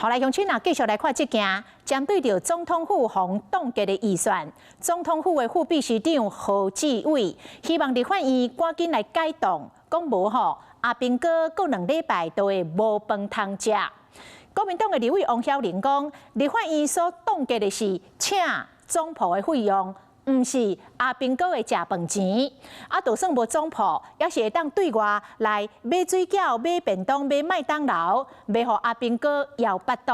好來，鄉親啊，繼續來看這件針對著總統府予凍結的預算，總統府的副秘書長何志偉希望立法院趕緊來解凍，講無吼，阿兵哥過2禮拜都會無飯通食。國民黨的立委王曉玲講，立法院所凍結的是請總鋪的費用，毋是阿兵哥的食飯錢。啊，就算無總鋪，也是會當對外來買水餃、買便當、買麥當勞，袂予阿兵哥枵腹肚。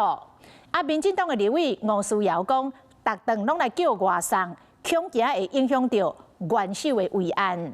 啊，民進黨的立委吳思瑤講，逐頓攏來叫外送，恐驚會影響著元首的維安。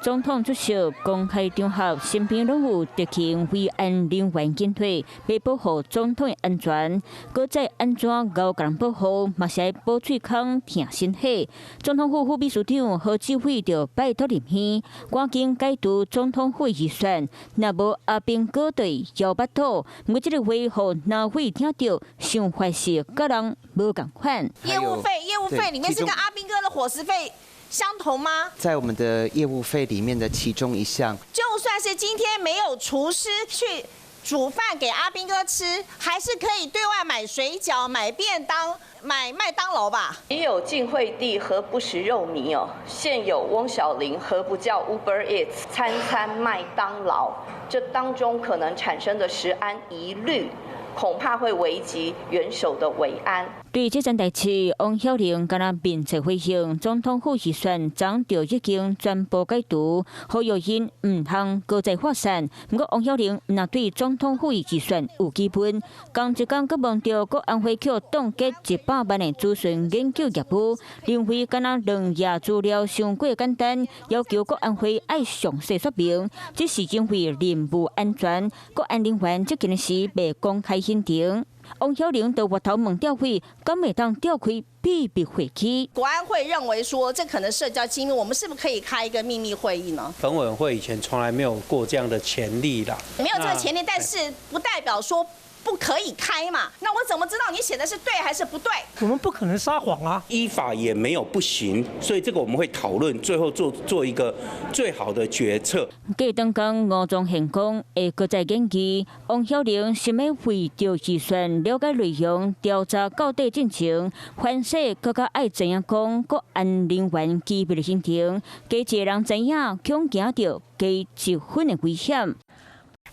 總統出席公開場合，身邊攏有特勤維安人員緊退，欲保護總統的安全。閣再按怎𠢕共人保護，嘛是愛補喙空疼身體。總統府副秘書長何志偉就拜託林軒，趕緊解除總統府預算，若無阿兵哥就枵腹肚。毋過這个話，予藍委聽著，想法是佮人無仝款。業務費，業務費裡面是跟阿兵哥的伙食費相同嗎？在我們的業務費裡面的其中一項。就算是今天沒有廚師去煮飯給阿兵哥吃，還是可以對外買水餃、買便當、買麥當勞吧？已有晉惠帝何不食肉糜哦？現有翁曉玲何不叫 Uber Eats 餐餐麥當勞？這當中可能產生的食安疑慮，恐怕會危及元首的維安。對這件代誌，王曉玲敢若面冊回應，總統府預算早就已經全部解除，呼籲𪜶毋通閣再發散。毋過王曉玲毋若對總統府預算有疑問，仝一工閣望著國安會去凍結100萬的資訊研究業務，認為敢若兩頁資料傷過簡單，要求國安會愛詳細說明，這是因為任務安全，國安人員這件事袂公開行程。王曉玲就回頭問調會，敢會當調開秘密會議？國安會認為說，這可能涉及到機密，我們是不是可以開一個秘密會議呢？本委員會以前從來沒有過這樣的權力啦。沒有這個權力，但是不代表說不可以開嘛？那我怎麼知道你寫的是對還是不對？我們不可能撒謊啊！依法也沒有不行，所以這個我們會討論，最後做做一個最好的決策。過當工吳宗憲講會閣再研究，王曉玲想欲為著預算了解內容，調查到底進程，凡勢閣較愛知影講國安人員機密的行程，加一个人知影，恐驚著加一分的危險。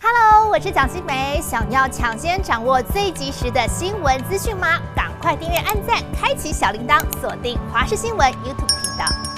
Hello，我是蔣新梅，想要搶先掌握最及時的新聞資訊嗎？趕快訂閱、按讚、開啟小鈴鐺，鎖定華視新聞 YouTube 頻道。